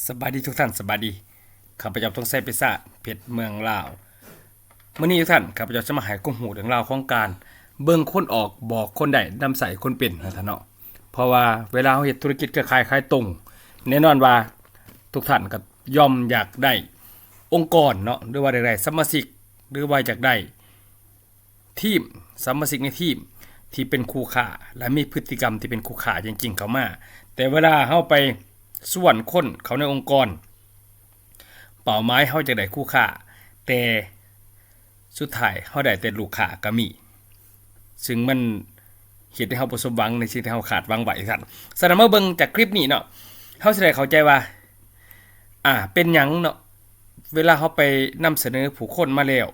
ສະບາຍດີທຸກທ່ານ, ສະບາຍດີ. ຂ້າພະເຈົ້າ ທອງໄຊ ເປສາ ເພັດເມືອງລາວ. ມື້ນີ້ທຸກທ່ານ, ຂ້າພະເຈົ້າຈະມາໃຫ້ຄວາມຮູ້ເລື່ອງລາວຂອງການເບິ່ງຄົນອອກ ບອກຄົນໄດ້, ນຳໃຊ້ຄົນເປັນ ວ່າຊັ້ນເນາະ. ເພາະວ່າເວລາເຮົາເຮັດທຸລະກິດເຄືອຂ່າຍຂາຍຕົງ, ແນ່ນອນວ່າທຸກທ່ານກໍຍ່ອມຢາກໄດ້ອົງກອນເນາະ, ຫຼືວ່າຢາກໄດ້ສະມາຊິກ, ຫຼືວ່າຢາກໄດ້ ທີມ, ສະມາຊິກໃນທີມທີ່ເປັນຄູ່ຄ້າ ແລະ ມີພຶດຕິກຳທີ່ເປັນຄູ່ຄ້າຈິງໆເຂົ້າມາ. ແຕ່ເວລາເຮົາໄປຊວນຄົນເຂົ້າໃນອົງກອນ, ເປົ້າໝາຍເຮົາຢາກໄດ້ຄູ່ຄ້າ, ແຕ່ສຸດທ້າຍເຮົາໄດ້ແຕ່ລູກຄ້າກໍມີ, ຊຶ່ງມັນເຮັດໃຫ້ເຮົາບໍ່ສົມຫວັງໃນສິ່ງທີ່ເຮົາຄາດຫວັງໄວ້. ຊັ້ນ, ສະນັ້ນມາເບິ່ງຈາກຄລິບນີ້ເນາະ, ເຮົາຊິໄດ້ເຂົ້າໃຈວ່າ ອາ ເປັນຫຍັງເນາະ ເວລາເຮົາໄປນຳສະເໜີຜູ້ຄົນມາແລ້ວ,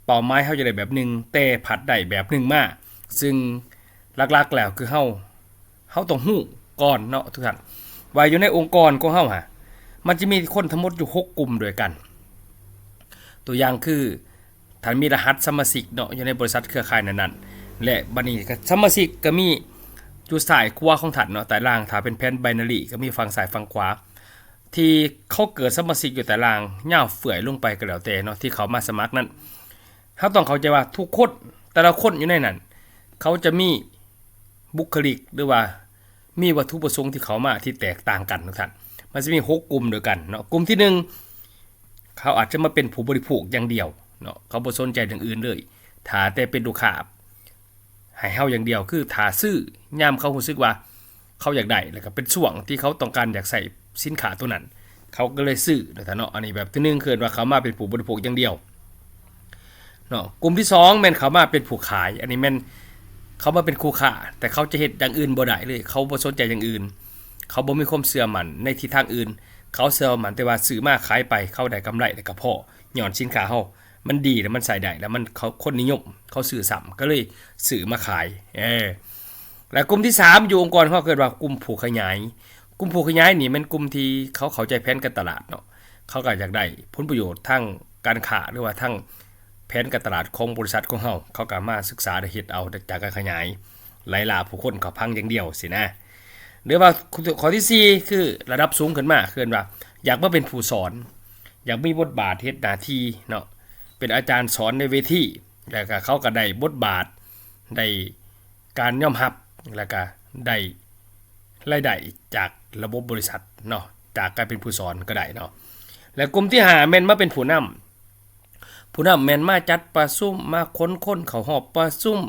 ເປົ້າໝາຍເຮົາຢາກໄດ້ແບບໜຶ່ງ ແຕ່ພັດໄດ້ແບບໜຶ່ງມາ. ຊຶ່ງຫຼັກໆແລ້ວຄືເຮົາ, ເຮົາຕ້ອງຮູ້ກ່ອນເນາະທຸກທ່ານ ວ່າຢູ່ໃນອົງກອນຂອງເຮົາຫະ ມັນຈະມີຄົນທັງໝົດຢູ່ຫົກກຸ່ມດ້ວຍກັນ. ຕົວຢ່າງຄື ທ່ານມີລະຫັດສະມາຊິກເນາະ ຢູ່ໃນບໍລິສັດເຄືອຂ່າຍນັ້ນໆ ແລະ ບັດນີ້ກໍສະມາຊິກກໍມີຢູ່ຊ້າຍຂວາຂອງທ່ານເນາະ, ຕາລາງ ຖ້າເປັນແຜນໄບນາຣີກໍມີຝັ່ງຊ້າຍຝັ່ງຂວາ ທີ່ເຂົາເກີດສະມາຊິກຢູ່ຕາລາງ ຍາວເຟື່ອຍລົງໄປກໍແລ້ວແຕ່ເນາະ ທີ່ເຂົ້າມາສະໝັກນັ້ນ. ເຮົາຕ້ອງເຂົ້າໃຈວ່າທຸກຄົນ, ແຕ່ລະຄົນຢູ່ໃນນັ້ນ ເຂົາຈະມີບຸກຄະລິກ ຫຼືວ່າມີວັດຖຸປະສົງທີ່ເຂົ້າມາທີ່ແຕກຕ່າງກັນທຸກທ່ານ. ມັນຈະມີຫົກກຸ່ມດ້ວຍກັນເນາະ. ກຸ່ມທີໜຶ່ງ ເຂົາອາດຈະມາເປັນຜູ້ບໍລິໂພກຢ່າງດຽວເນາະ, ເຂົາບໍ່ສົນໃຈເລື່ອງອື່ນເລີຍ, ຖ້າແຕ່ເປັນລູກຄ້າ ໃຫ້ເຮົາຢ່າງດຽວ ຄືຖ້າຊື້ຍາມເຂົາຮູ້ສຶກວ່າເຂົາຢາກໄດ້ ແລ້ວກໍເປັນຊ່ວງທີ່ເຂົາຕ້ອງການຢາກໃຊ້ສິນຄ້າໂຕນັ້ນ ເຂົາກໍເລີຍຊື້ເນາະທ່ານເນາະ. ອັນນີ້ແບບທີໜຶ່ງ ເອີ້ນວ່າເຂົ້າມາເປັນຜູ້ບໍລິໂພກຢ່າງດຽວເນາະ. ກຸ່ມທີສອງ ແມ່ນເຂົ້າມາເປັນຜູ້ຂາຍ, ອັນນີ້ແມ່ນເຂົ້າມາເປັນຄູ່ຄ້າ ແຕ່ເຂົາຈະເຮັດຢ່າງອື່ນບໍ່ໄດ້ເລີຍ, ເຂົາບໍ່ສົນໃຈຢ່າງອື່ນ, ເຂົາບໍ່ມີຄວາມເຊື່ອໝັ້ນໃນທິດທາງອື່ນ, ເຂົາເຊື່ອໝັ້ນແຕ່ວ່າຊື້ມາຂາຍໄປ ເຂົາໄດ້ກຳໄລແລ້ວກໍພໍ, ຍ້ອນສິນຄ້າເຮົາ ມັນດີ ແລ້ວມັນໃຊ້ໄດ້ ແລ້ວມັນ ເຂົາ ຄົນນິຍົມ ເຂົາຊື້ຊ້ຳ ກໍເລີຍຊື້ມາຂາຍ. ເອີ ແລະ ກຸ່ມທີສາມ ຢູ່ອົງກອນເຮົາເອີ້ນວ່າກຸ່ມຜູ້ຂະຫຍາຍ. ກຸ່ມຜູ້ຂະຫຍາຍນີ້ແມ່ນກຸ່ມທີ່ເຂົາເຂົ້າໃຈແຜນການຕະຫຼາດເນາະ, ເຂົາກໍຢາກໄດ້ຜົນປະໂຫຍດທາງການຄ້າ ຫຼືວ່າທາງແຜນການຕະຫຼາດຂອງບໍລິສັດຂອງເຮົາ, ເຂົາກໍມາສຶກສາ ແລະ ເຮັດເອົາຈາກການຂະຫຍາຍ ໄລ່ລ່າຜູ້ຄົນເຂົ້າພັງຢ່າງດຽວຊີ້ນະ. ຫຼືວ່າຂໍ້ທີສີ່ ຄືລະດັບສູງຂຶ້ນມາ ເອີ້ນວ່າຢາກມາເປັນຜູ້ສອນ, ຢາກມີບົດບາດເຮັດໜ້າທີ່ເນາະ ເປັນອາຈານສອນໃນເວທີ, ແລ້ວກໍເຂົາກໍໄດ້ບົດບາດ ໄດ້ການຍອມຮັບ ແລ້ວກໍໄດ້ລາຍໄດ້ຈາກລະບົບບໍລິສັດເນາະ, ຈາກການເປັນຜູ້ສອນກໍໄດ້ເນາະ. ແລະ ກຸ່ມທີຫ້າ ແມ່ນມາເປັນຜູ້ນຳ. ຜູ້ນຳແມ່ນມາຈັດປະຊຸມ, ມາຂົນຄົນເຂົ້າຮອບປະຊຸມ,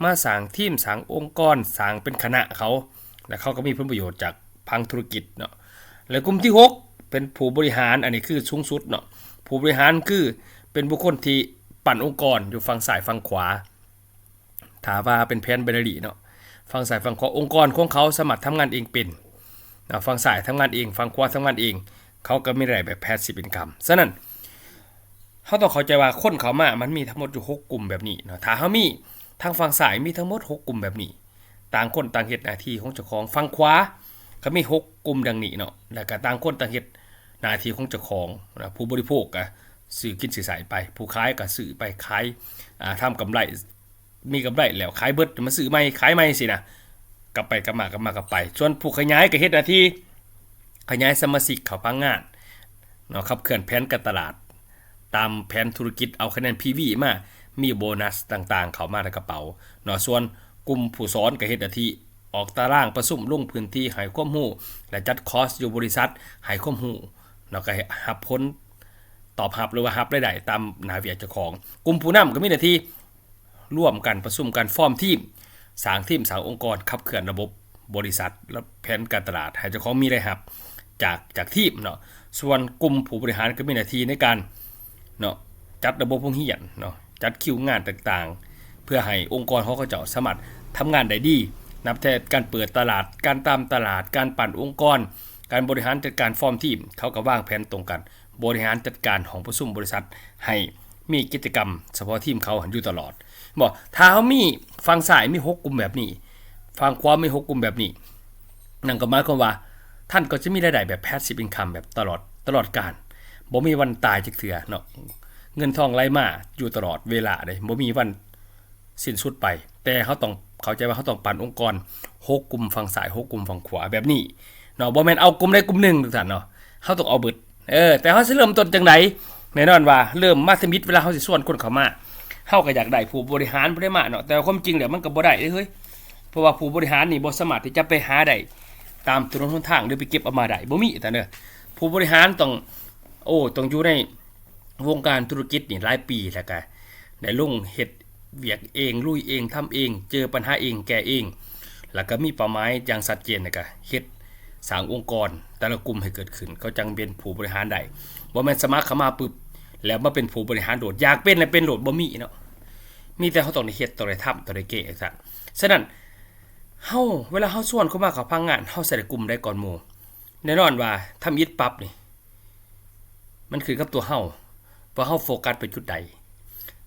ມາສ້າງທີມ, ສ້າງອົງກອນ, ສ້າງເປັນຄະນະເຂົາ, ແລະ ເຂົາກໍມີຜົນປະໂຫຍດຈາກພັງທຸລະກິດເນາະ. ແລະ ກຸ່ມທີຫົກ ເປັນຜູ້ບໍລິຫານ, ອັນນີ້ຄືສູງສຸດເນາະ. ຜູ້ບໍລິຫານຄືເປັນບຸກຄົນທີ່ປັ້ນອົງກອນຢູ່ຝັ່ງຊ້າຍຝັ່ງຂວາ. ຖ້າວ່າເປັນແຜນໄບນາຣີເນາະ, ຝັ່ງຊ້າຍຝັ່ງຂວາ ອົງກອນຂອງເຂົາສາມາດທຳງານເອງເປັນເນາະ, ຝັ່ງຊ້າຍທຳງານເອງ, ຝັ່ງຂວາທຳງານເອງ, ເຂົາກໍມີລາຍໄດ້ແບບ passive income. ສະນັ້ນ ເຮົາຕ້ອງເຂົ້າໃຈວ່າຄົນເຂົ້າມາມັນມີທັງໝົດຢູ່ຫົກກຸ່ມແບບນີ້ເນາະ. ຖ້າເຮົາມີທາງຝັ່ງຊ້າຍມີທັງໝົດຫົກກຸ່ມແບບນີ້, ຕ່າງຄົນຕ່າງເຮັດໜ້າທີ່ຂອງເຈົ້າຂອງ, ຝັ່ງຂວາກໍມີຫົກກຸ່ມດັ່ງນີ້ເນາະ, ແລ້ວກໍຕ່າງຄົນຕ່າງເຮັດໜ້າທີ່ຂອງເຈົ້າຂອງນະ. ຜູ້ບໍລິໂພກກໍຊື້ກິນຊື້ໃຊ້ໄປ, ຜູ້ຂາຍກໍຊື້ໄປຂາຍ, ອາ, ທຳກຳໄລ, ມີກຳໄລແລ້ວຂາຍເບິດ ມາຊື້ໃໝ່, ຂາຍໃໝ່ຊີ້ນະ, ກັບໄປກັບມາ, ກັບມາກັບໄປ. ສ່ວນຜູ້ຂະຫຍາຍກໍເຮັດໜ້າທີ່ຂະຫຍາຍສະມາຊິກເຂົ້າພະນັກງານເນາະ, ຂັບເຄື່ອນແຜນການຕະຫຼາດຕາມແຜນທຸລະກິດ, ເອົາຄະແນນ ພີ ວີ ມາ, ມີໂບນັສຕ່າງໆເຂົ້າມາໃນກະເປົາເນາະ. ສ່ວນກຸ່ມຜູ້ສອນກໍເຮັດໜ້າທີ່ອອກຕາລາງປະຊຸມ, ລົງພື້ນທີ່ໃຫ້ຄວາມຮູ້ ແລະ ຈັດຄອສຢູ່ບໍລິສັດ, ໃຫ້ຄວາມຮູ້ເນາະ, ກໍຮັບຜົນຕອບຮັບ ຫຼືວ່າຮັບລາຍໄດ້ຕາມໜ້າວຽກເຈົ້າຂອງ. ກຸ່ມຜູ້ນຳກໍມີໜ້າທີ່ ລວມກັນປະຊຸມກັນ ຟອມທີມ, ສ້າງທີມ, ສ້າງອົງກອນ, ຂັບເຄື່ອນລະບົບບໍລິສັດ ແລະ ແຜນການຕະຫຼາດ ໃຫ້ເຈົ້າຂອງມີລາຍຮັບຈາກ, ຈາກທີມເນາະ. ສ່ວນກຸ່ມຜູ້ບໍລິຫານກໍມີໜ້າທີ່ໃນການເນາະ ຈັດລະບົບໂຮງຮຽນເນາະ, ຈັດຄິວງານຕ່າງໆ ເພື່ອໃຫ້ອົງກອນຂອງເຂົາເຈົ້າສາມາດທຳງານໄດ້ດີ, ນັບແຕ່ການເປີດຕະຫຼາດ, ການຕາມຕະຫຼາດ, ການປັ້ນອົງກອນ, ການບໍລິຫານຈັດການ ຟອມທີມ, ເຂົາກໍວາງແຜນຕົງກັນ ບໍລິຫານຈັດການຫ້ອງປະຊຸມບໍລິສັດໃຫ້ ມີກິດຈະກຳສະເພາະທີມເຂົາຫັ້ນຢູ່ຕະຫຼອດ ບໍ່? ຖ້າເຮົາມີຝັ່ງຊ້າຍມີຫົກກຸ່ມແບບນີ້, ຝັ່ງຂວາມີຫົກກຸ່ມແບບນີ້, ນັ້ນກໍໝາຍຄວາມວ່າທ່ານກໍຈະມີລາຍໄດ້ແບບ passive income ແບບຕະຫຼອດ, ຕະຫຼອດການ, ບໍ່ມີວັນຕາຍຈັກເທື່ອເນາະ, ເງິນທອງໄຫຼມາຢູ່ຕະຫຼອດເວລາເດ້, ບໍ່ມີວັນ ສິ້ນສຸດໄປ. ແຕ່ເຮົາຕ້ອງເຂົ້າໃຈວ່າເຮົາຕ້ອງປັ້ນອົງກອນຫົກກຸ່ມຝັ່ງຊ້າຍ, ຫົກກຸ່ມຝັ່ງຂວາແບບນີ້ເນາະ, ບໍ່ແມ່ນເອົາກຸ່ມໃດກຸ່ມໜຶ່ງທຸກທ່ານເນາະ, ເຮົາຕ້ອງເອົາເບິດ. ເອີ ແຕ່ເຮົາຊິເລີ່ມຕົ້ນຈັ່ງໃດ? ແນ່ນອນວ່າເລີ່ມມາທຳອິດ ເວລາເຮົາຊິຊວນຄົນເຂົ້າມາ ເຮົາກໍຢາກໄດ້ຜູ້ບໍລິຫານຜູ້ໃດມາເນາະ, ແຕ່ວ່າຄວາມຈິງແລ້ວມັນກໍບໍ່ໄດ້ເດ້ເຮີ້ຍ. ເພາະວ່າຜູ້ບໍລິຫານນີ້ບໍ່ສາມາດທີ່ຈະໄປຫາໄດ້ຕາມຖະໜົນຫົນທາງ ຫຼື ໄປເກັບເອົາມາໄດ້ ບໍ່ມີທ່ານເດີ. ຜູ້ບໍລິຫານຕ້ອງ ໂອ້ ຕ້ອງຢູ່ໃນ ວົງການທຸລະກິດນີ້ຫຼາຍປີ ແລ້ວກະໄດ້ລົງເຮັດວຽກເອງ ລຸຍເອງ ທຳເອງ ເຈີບັນຫາເອງ ແກ້ເອງ ແລ້ວກະມີເປົ້າໝາຍຢ່າງຊັດເຈນ ແລ້ວກະເຮັດ ສ້າງອົງກອນແຕ່ລະກຸ່ມໃຫ້ເກີດຂຶ້ນ ເຂົາຈັ່ງເປັນຜູ້ບໍລິຫານໄດ້. ບໍ່ແມ່ນສະໝັກເຂົ້າມາປຶບ ແລ້ວມາເປັນຜູ້ບໍລິຫານໂລດ ຢາກເປັນແລ້ວເປັນໂລດ ບໍ່ມີເນາະ. ມີແຕ່ເຮົາຕ້ອງໄດ້ເຮັດ ຕ້ອງໄດ້ທຳ ຕ້ອງໄດ້ແກ້ຊັ້ນ. ສະນັ້ນ ເຮົາ ເວລາເຮົາຊວນເຂົາມາເຂົ້າພະນັກງານ ເຮົາໃສ່ໄດ້ກຸ່ມໃດກ່ອນໝູ່? ແນ່ນອນວ່າທຳອິດປັບນີ້ ມັນຂຶ້ນກັບຕົວເຮົາ ວ່າເຮົາໂຟກັສໄປຈຸດໃດ.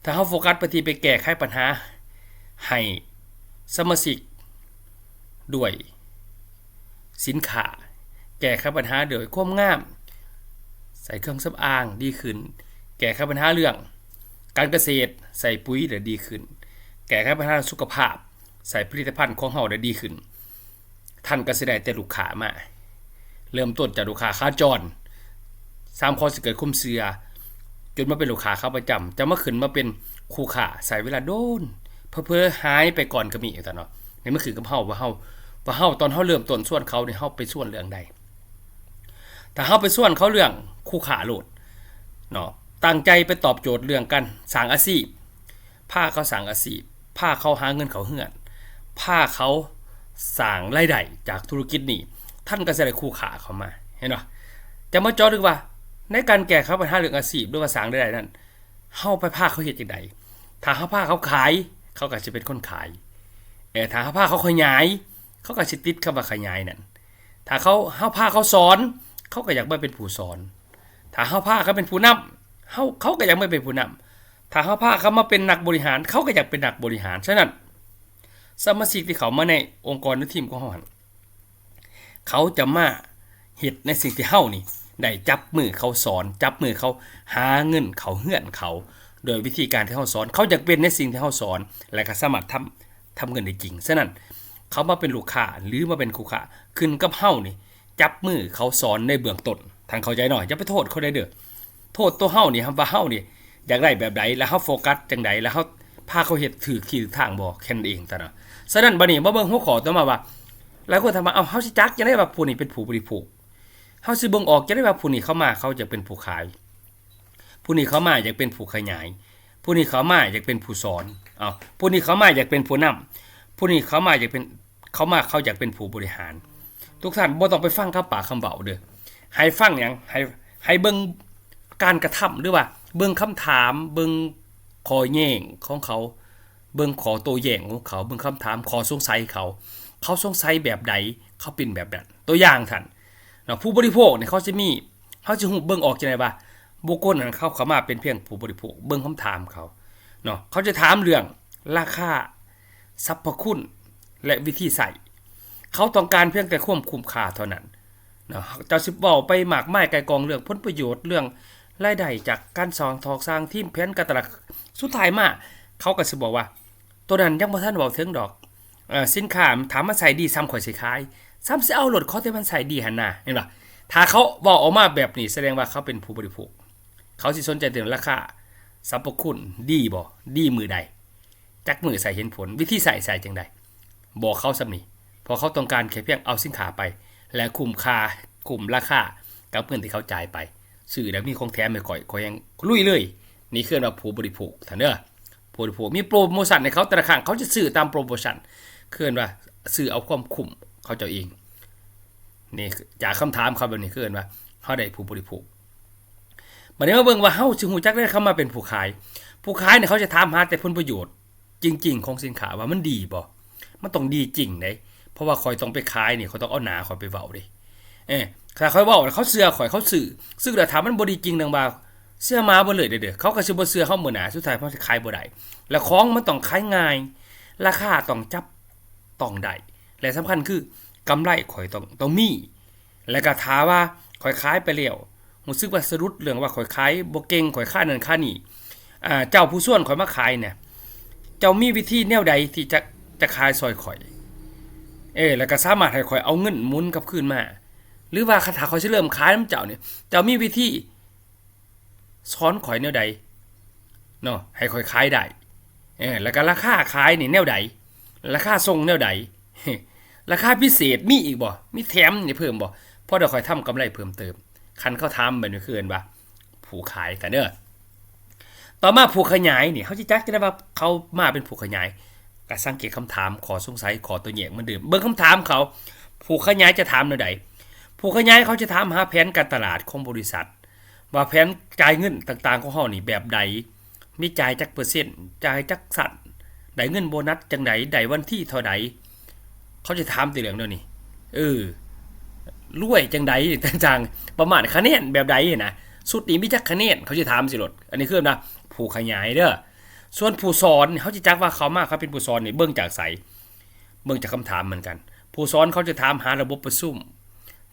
ຖ້າເຮົາໂຟກັສໄປທີ່ໄປແກ້ໄຂບັນຫາໃຫ້ສະມາຊິກດ້ວຍສິນຄ້າ, ແກ້ໄຂບັນຫາດ້ວຍຄວາມງາມ, ໃສ່ເຄື່ອງສຳອາງດີຂຶ້ນ, ແກ້ໄຂບັນຫາເລື່ອງການກະເສດ, ໃສ່ປຸ໋ຍແລ້ວດີຂຶ້ນ, ແກ້ໄຂບັນຫາສຸຂະພາບ, ໃສ່ຜະລິດຕະພັນຂອງເຮົາໄດ້ດີຂຶ້ນ, ທ່ານກໍຊິໄດ້ແຕ່ລູກຄ້າມາ. ເລີ່ມຕົ້ນຈາກລູກຄ້າຂາຈອນ, ສາມ ຂໍຊິເກີດຄວາມເຊື່ອ, ຈົນມາເປັນລູກຄ້າຂາປະຈຳ, ຈະມາຂຶ້ນມາເປັນຄູ່ຄ້າ, ໃຊ້ເວລາດົນ, ເຜີໆຫາຍໄປກ່ອນກໍມີ ວ່າຊັ້ນເນາະ. ນີ້ມັນຂຶ້ນກັບເຮົາວ່າເຮົາ, ວ່າເຮົາຕອນເຮົາເລີ່ມຕົ້ນຊວນເຂົານີ້ ເຮົາໄປຊວນເລື່ອງໃດ. ຖ້າເຮົາໄປຊວນເຂົາເລື່ອງຄູ່ຄ້າໂລດເນາະ, ຕັ້ງໃຈໄປຕອບໂຈດເລື່ອງການສ້າງອາຊີບ, ພາເຂົາສ້າງອາຊີບ, ພາເຂົາຫາເງິນເຂົ້າເຮືອນ, ພາເຂົາສ້າງລາຍໄດ້ຈາກທຸລະກິດນີ້, ທ່ານກໍຈະໄດ້ຄູ່ຄ້າເຂົ້າມາ, ເຫັນບໍ່? ຈະມາເຈາະເຖິງວ່າ ໃນການແກ້ໄຂບັນຫາເລື່ອງອາຊີບ ຫຼືວ່າສ້າງລາຍໄດ້ນັ້ນ ເຮົາໄປພາເຂົາເຮັດຈັ່ງໃດ? ຖ້າເຮົາພາເຂົາຂາຍ, ເຂົາກໍຊິເປັນຄົນຂາຍ. ເອີ ຖ້າເຮົາພາເຂົາຂະຫຍາຍ, ເຂົາກໍຊິຕິດຄຳວ່າຂະຫຍາຍນັ້ນ. ຖ້າເຂົາ, ເຮົາພາເຂົາສອນ, ເຂົາກໍຢາກມາເປັນຜູ້ສອນ. ຖ້າເຮົາພາເຂົາເປັນຜູ້ນຳ, ເຮົາ, ເຂົາກໍຢາກມາເປັນຜູ້ນຳ. ຖ້າເຮົາພາເຂົາມາເປັນນັກບໍລິຫານ, ເຂົາກໍຢາກເປັນນັກບໍລິຫານ. ສະນັ້ນ, ສະມາຊິກທີ່ເຂົ້າມາໃນອົງກອນ ຫຼື ທີມຂອງເຮົາຫັ້ນ, ເຂົາຈະມາເຮັດໃນສິ່ງທີ່ເຮົານີ້ໄດ້ຈັບມືເຂົາສອນ, ຈັບມືເຂົາຫາເງິນເຂົ້າເຮືອນເຂົາ, ໂດຍວິທີການທີ່ເຮົາສອນ. ເຂົາຢາກເປັນໃນສິ່ງທີ່ເຮົາສອນ ແລະ ກໍສາມາດທຳ, ທຳເງິນໄດ້ຈິງ. ສະນັ້ນ, ເຂົາມາເປັນລູກຄ້າ ຫຼື ມາເປັນຄູ່ຄ້າ, ຂຶ້ນກັບເຮົານີ້ ຈັບມືເຂົາສອນໃນເບື້ອງຕົ້ນ. ທ່ານເຂົ້າໃຈເນາະ? ຢ່າໄປໂທດເຂົາໄດ້ເດີ້. ໂທດຕົວເຮົານີ້ ວ່າເຮົານີ້ຢາກໄດ້ແບບໃດ ແລ້ວເຮົາໂຟກັສຈັ່ງໃດ ແລ້ວເຮົາພາເຂົາເຮັດຖືກທີ່ຖືກທາງບໍ່ ແຄ່ນັ້ນເອງ. ສະນັ້ນ ບັດນີ້ມາເບິ່ງຫົວຂໍ້ຕໍ່ມາວ່າ ຫຼາຍຄົນຖາມວ່າ ເອົ້າ ເຮົາຊິຈັກຈັ່ງໃດວ່າຜູ້ນີ້ເປັນຜູ້ບໍລິໂພກ? ເຮົາຊິເບິ່ງອອກຈັ່ງໃດວ່າຜູ້ນີ້ເຂົ້າມາເຂົາຢາກເປັນຜູ້ຂາຍ? ຜູ້ນີ້ເຂົ້າມາຢາກເປັນຜູ້ຂະຫຍາຍ? ຜູ້ນີ້ເຂົ້າມາຢາກເປັນຜູ້ສອນ? ເອົ້າ ຜູ້ນີ້ເຂົ້າມາຢາກເປັນຜູ້ນຳ? ຜູ້ນີ້ເຂົ້າມາຢາກເປັນ ເຂົ້າມາເຂົາຢາກເປັນຜູ້ບໍລິຫານ. ທຸກທ່ານບໍ່ຕ້ອງໄປຟັງຄຳປາກຄຳເວົ້າເດີ້. ໃຫ້ຟັງຫຍັງ? ໃຫ້, ໃຫ້ເບິ່ງການກະທຳ ຫຼືວ່າເບິ່ງຄຳຖາມ, ເບິ່ງຂໍ້ແຍ້ງຂອງເຂົາ, ເບິ່ງຂໍ້ໂຕ້ແຍ້ງຂອງເຂົາ, ເບິ່ງຄຳຖາມ, ຂໍ້ສົງໄສເຂົາ. ເຂົາສົງໄສແບບໃດ, ເຂົາເປັນແບບນັ້ນ. ຕົວຢ່າງທ່ານເນາະ, ຜູ້ບໍລິໂພກນີ້ເຂົາຊິມີ, ເຮົາຊິຮູ້ເບິ່ງອອກຈັ່ງໃດວ່າບຸກຄົນນັ້ນເຂົາເຂົ້າມາເປັນພຽງຜູ້ບໍລິໂພກ? ເບິ່ງຄຳຖາມເຂົາເນາະ, ເຂົາຈະຖາມເລື່ອງລາຄາ, ສັບພະຄຸນ ແລະ ວິທີໃຊ້. ເຂົາຕ້ອງການພຽງແຕ່ຄວາມຄຸ້ມຄ່າເທົ່ານັ້ນເນາະ. ເຈົ້າຊິເວົ້າໄປມາກມາຍໄກ່ກອງເລື່ອງຜົນປະໂຫຍດ, ເລື່ອງລາຍໄດ້ຈາກການສ້າງຖອກສ້າງທີມ, ແຜນການຕະຫຼາດ, ສຸດທ້າຍມາເຂົາກໍຊິບອກວ່າ ໂຕນັ້ນຍັງບໍ່ທັນເວົ້າເຖິງດອກ. ເອີ ສິນຄ້າ ຖ້າມັນໃຊ້ດີສ່ຳຂ້ອຍຊິຂາຍ, ສ່ຳຊິເອົາໂລດ ຂໍແຕ່ມັນໃຊ້ດີຫັ້ນນາ. ເຫັນບໍ່? ຖ້າເຂົາເວົ້າອອກມາແບບນີ້ ສະແດງວ່າເຂົາເປັນຜູ້ບໍລິໂພກ. ເຂົາຊິສົນໃຈເລື່ອງລາຄາ, ສັບພະຄຸນດີບໍ່? ດີມື້ໃດ? ຈັກມື້ໃຊ້ເຫັນຜົນ? ວິທີໃຊ້ ໃຊ້ຈັ່ງໃດ? ບອກເຂົາສ່ຳນີ້, ເພາະເຂົາຕ້ອງການແຄ່ພຽງເອົາສິນຄ້າໄປ ແລະ ຄຸ້ມຄ່າ, ຄຸ້ມລາຄາກັບເງິນທີ່ເຂົາຈ່າຍໄປ. ຊື້ແລ້ວມີຂອງແຖມໃຫ້ຂ້ອຍ, ຂ້ອຍຍັງລຸຍເລີຍ. ນີ້ຄືວ່າຜູ້ບໍລິໂພກ, ທ່ານເດີ. ຜູ້ບໍລິໂພກມີໂປຣໂມຊັນໃຫ້ເຂົາ, ແຕ່ລະຄັ້ງເຂົາຈະຊື້ຕາມໂປຣໂມຊັນ, ຄືວ່າຊື້ເອົາຄວາມຄຸ້ມເຂົາເຈົ້າເອງ. ນີ້ຈາກຄຳຖາມເຂົາແບບນີ້ ຄືວ່າເຮົາໄດ້ຜູ້ບໍລິໂພກ. ບັດນີ້ມາເບິ່ງວ່າເຮົາຊິຮູ້ຈັກໄດ້ຄຳວ່າເປັນຜູ້ຂາຍ. ຜູ້ຂາຍນີ້ເຂົາຈະຖາມຫາແຕ່ຜົນປະໂຫຍດຈິງໆຂອງສິນຄ້າ ວ່າມັນດີບໍ່? ມັນຕ້ອງດີຈິງເດ້, ເພາະວ່າຂ້ອຍຕ້ອງໄປຂາຍນີ້ ຂ້ອຍຕ້ອງເອົາໜ້າຂ້ອຍໄປເວົ້າເດ້. ເອີ ຖ້າຂ້ອຍເວົ້າແລ້ວເຂົາເຊື່ອຂ້ອຍ, ເຂົາຊື້, ຊື້ແລ້ວຖ້າມັນບໍ່ດີຈິງ ດັ່ງວ່າເຊື່ອໝາເບິດເລີຍເດ້, ເຂົາກໍຊິບໍ່ເຊື່ອເຮົາມື້ໜ້າ, ສຸດທ້າຍເຮົາຊິຂາຍບໍ່ໄດ້. ແລະ ຂອງມັນຕ້ອງຂາຍງ່າຍ, ລາຄາຕ້ອງຈັບຕ້ອງໄດ້ ແລະ ສຳຄັນຄືກຳໄລຂ້ອຍຕ້ອງ, ຕ້ອງມີ. ແລ້ວກໍຖ້າວ່າຂ້ອຍຂາຍໄປແລ້ວ ຮູ້ສຶກວ່າສະດຸດເລື່ອງວ່າຂ້ອຍຂາຍບໍ່ເກັ່ງ, ຂ້ອຍຂາຍນັ້ນຂາຍນີ້, ອ່າ ເຈົ້າຜູ້ຊວນຂ້ອຍມາຂາຍນະ, ເຈົ້າມີວິທີແນວໃດທີ່ຈະ, ຈະຂາຍຊ່ອຍຂ້ອຍ? ເອີ ແລ້ວກໍສາມາດໃຫ້ຂ້ອຍເອົາເງິນໝູນກັບຄືນມາ. ຫຼືວ່າຄັນຖ້າຂ້ອຍຊິເລີ່ມຂາຍນຳເຈົ້ານີ້ ເຈົ້າມີວິທີສອນຂ້ອຍແນວໃດເນາະ ໃຫ້ຂ້ອຍຂາຍໄດ້? ເອີ ແລ້ວກໍລາຄາຂາຍນີ້ແນວໃດ? ລາຄາສົ່ງແນວໃດ? ລາຄາພິເສດມີອີກບໍ່? ມີແຖມນີ້ເພີ່ມບໍ່? ພໍໄດ້ຂ້ອຍທຳກຳໄລເພີ່ມເຕີມ. ຄັນເຂົາຖາມແບບນີ້ ຄືເອີ້ນວ່າຜູ້ຂາຍກັນເດີ. ຕໍ່ມາຜູ້ຂະຫຍາຍນີ້ ເຮົາຊິຈັກຈັ່ງໃດວ່າເຂົາມາເປັນຜູ້ຂະຫຍາຍ? ກໍສັງເກດຄຳຖາມ, ຂໍ້ສົງໄສ, ຂໍ້ໂຕ້ແຍ້ງເໝືອນເດີມ. ເບິ່ງຄຳຖາມເຂົາ, ຜູ້ຂະຫຍາຍຈະຖາມແນວໃດ? ຜູ້ຂະຫຍາຍເຂົາຈະຖາມຫາແຜນການຕະຫຼາດຂອງບໍລິສັດ ວ່າແຜນຈ່າຍເງິນຕ່າງໆຂອງເຮົານີ້ແບບໃດ? ມີຈ່າຍຈັກເປີເຊັນ? ຈ່າຍຈັກຊັ້ນ? ໄດ້ເງິນໂບນັດຈັ່ງໃດ? ໄດ້ວັນທີເທົ່າໃດ? ເຂົາຈະຖາມແຕ່ເລື່ອງແນວນີ້. ເອີ ລວຍຈັ່ງໃດ? ຕ່າງໆ ປະມານຄະແນນແບບໃດຫັ້ນນະ? ຊຸດນີ້ມີຈັກຄະແນນ? ເຂົາຊິຖາມຊີ້ໂລດ. ອັນນີ້ຄືນະ ຜູ້ຂະຫຍາຍເດີ. ສ່ວນຜູ້ສອນ ເຮົາຊິຈັກວ່າເຂົາມາ ເຂົາເປັນຜູ້ສອນນີ້ ເບິ່ງຈາກໃສ? ເບິ່ງຈາກຄຳຖາມເໝືອນກັນ. ຜູ້ສອນເຂົາຈະຖາມຫາລະບົບປະຊຸມ,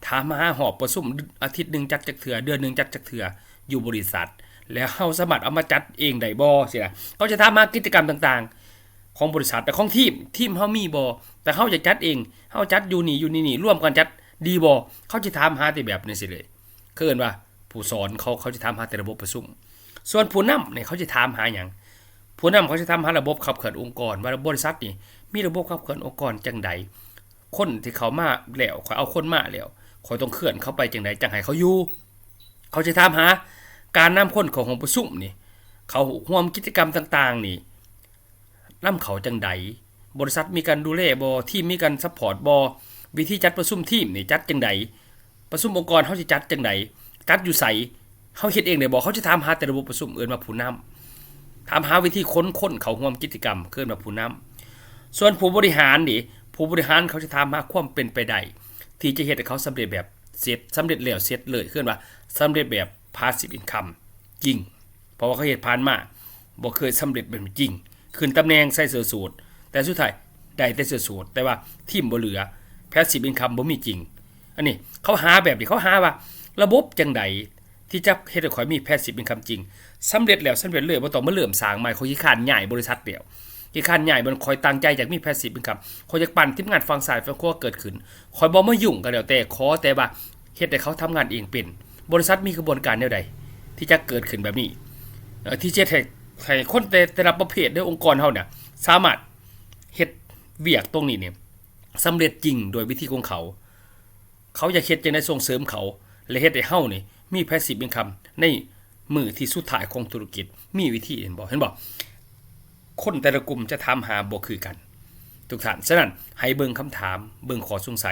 ຖາມຫາຫອບປະຊຸມ ອາທິດໜຶ່ງຈັດຈັກເທື່ອ, ເດືອນໜຶ່ງຈັດຈັກເທື່ອ ຢູ່ບໍລິສັດ ແລ້ວເຮົາສາມາດເອົາມາຈັດເອງໄດ້ບໍ່? ຊີ້ນະ. ເຂົາຈະຖາມຫາກິດຈະກຳຕ່າງໆຂອງບໍລິສັດ ແລະ ຂອງທີມ, ທີມເຮົາມີບໍ່? ແຕ່ເຮົາຢາກຈັດເອງ, ເຮົາຈັດຢູ່ນີ້ ຢູ່ນີ້ນີ້ ລວມກັນຈັດດີບໍ່? ເຂົາຈະຖາມຫາແຕ່ແບບນີ້ຊີ້ເລີຍ. ເຂົາເອີ້ນວ່າຜູ້ສອນ ເຂົາ ເຂົາຈະຖາມຫາແຕ່ລະບົບປະຊຸມ. ສ່ວນຜູ້ນຳນີ້ ເຂົາຈະຖາມຫາຫຍັງ? ຜູ້ນຳເຂົາຈະຖາມຫາລະບົບຂັບເຄື່ອນອົງກອນ ວ່າບໍລິສັດນີ້ມີລະບົບຂັບເຄື່ອນອົງກອນຈັ່ງໃດ? ຄົນທີ່ເຂົ້າມາແລ້ວ ຂ້ອຍເອົາຄົນມາແລ້ວ ຂ້ອຍຕ້ອງເຄື່ອນເຂົາໄປຈັ່ງໃດ ຈັ່ງໃຫ້ເຂົາຢູ່? ເຂົາຈະຖາມຫາການນຳຄົນເຂົ້າຫ້ອງປະຊຸມນີ້ ເຂົ້າຮ່ວມກິດຈະກຳຕ່າງໆນີ້ ນຳເຂົ້າຈັ່ງໃດ? ບໍລິສັດມີການດູແລບໍ່? ທີມມີການຊັບພອດບໍ່? ວິທີຈັດປະຊຸມທີມນີ້ຈັດຈັ່ງໃດ? ປະຊຸມອົງກອນເຮົາຊິຈັດຈັ່ງໃດ? ຈັດຢູ່ໃສ? ເຮົາເຮັດເອງໄດ້ບໍ່? ເຂົາຈະຖາມຫາແຕ່ລະບົບປະຊຸມ ເອີ້ນວ່າຜູ້ນຳ. ຖາມຫາວິທີຂົນຄົນເຂົ້າຮ່ວມກິດຈະກຳ ເອີ້ນວ່າຜູ້ນຳ. ສ່ວນຜູ້ບໍລິຫານນີ້ ຜູ້ບໍລິຫານເຂົາຈະຖາມຫາຄວາມເປັນໄປໄດ້ ທີ່ຈະເຮັດໃຫ້ເຂົາສຳເລັດແບບເສັດ ສຳເລັດແລ້ວເສັດເລີຍ ເອີ້ນວ່າສຳເລັດແບບ passive income ຈິງ. ເພາະວ່າເຂົາເຮັດຜ່ານມາ ບໍ່ເຄີຍສຳເລັດແບບນີ້ຈິງ. ຂຶ້ນຕຳແໜ່ງໃສ່ເສື້ອສູດ ແຕ່ສຸດທ້າຍໄດ້ແຕ່ເສື້ອສູດ ແຕ່ວ່າທີມບໍ່ເຫຼືອ passive income ບໍ່ມີຈິງ. ອັນນີ້ເຂົາຫາແບບນີ້ ເຂົາຫາວ່າລະບົບຈັ່ງໃດ ທີ່ຈະເຮັດໃຫ້ຂ້ອຍມີ passive income ຈິງ ສຳເລັດແລ້ວສຳເລັດເລີຍ ບໍ່ຕ້ອງມາເລີ່ມສ້າງໃໝ່. ຂ້ອຍຂີ້ຄ້ານຍ້າຍບໍລິສັດແລ້ວ ຂີ້ຄ້ານຍ້າຍ ມັນ ຂ້ອຍຕັ້ງໃຈຢາກມີ passive income ຂ້ອຍຢາກປັ້ນທີມງານຝັ່ງຊ້າຍຝັ່ງຂວາເກີດຂຶ້ນ. ຂ້ອຍບໍ່ມາຫຍຸ້ງກັນແລ້ວແຕ່ ຂໍແຕ່ວ່າເຮັດໃຫ້ເຂົາທຳງານເອງເປັນ. ບໍລິສັດມີຂະບວນການແນວໃດ ທີ່ຈະເກີດຂຶ້ນແບບນີ້ ເອີ ທີ່ຈະເຮັດໃຫ້ ໃຫ້ຄົນແຕ່ ແຕ່ລະປະເພດໃນອົງກອນເຮົານີ້ ສາມາດເຮັດວຽກຕົງນີ້ນີ້ສຳເລັດຈິງໂດຍວິທີຂອງເຂົາ. ເຂົາຢາກເຮັດຈັ່ງໃດສົ່ງເສີມເຂົາ ແລະ ເຮັດໃຫ້ເຮົານີ້ມີ passive income ໃນມື້ທີ່ສຸດທ້າຍຂອງທຸລະກິດ. ມີວິທີ ເຫັນບໍ່? ເຫັນບໍ່? ຄົນແຕ່ລະກຸ່ມຈະຖາມຫາບໍ່ຄືກັນ ທຸກທ່ານ. ສະນັ້ນ ໃຫ້ເບິ່ງຄຳຖາມ, ເບິ່ງຂໍ້ສົງໄສ,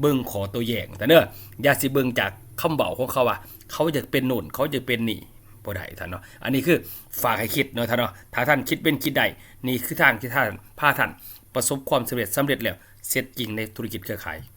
ເບິ່ງຂໍ້ໂຕ້ແຍ້ງ ທ່ານເດີ. ຢ່າຊິເບິ່ງຈາກຄຳເວົ້າຂອງເຂົາວ່າ ເຂົາຢາກເປັນໂນ່ນ ເຂົາຢາກເປັນນີ້ ບໍ່ໄດ້ ທ່ານເນາະ. ອັນນີ້ຄືຝາກໃຫ້ຄິດເນາະ ທ່ານເນາະ. ຖ້າທ່ານຄິດເປັນຄິດໄດ້ ນີ້ຄືທາງທີ່ທ່ານ ພາທ່ານປະສົບຄວາມສຳເລັດ, ສຳເລັດແລ້ວເສັດຈິງໃນທຸລະກິດເຄືອຂ່າຍ.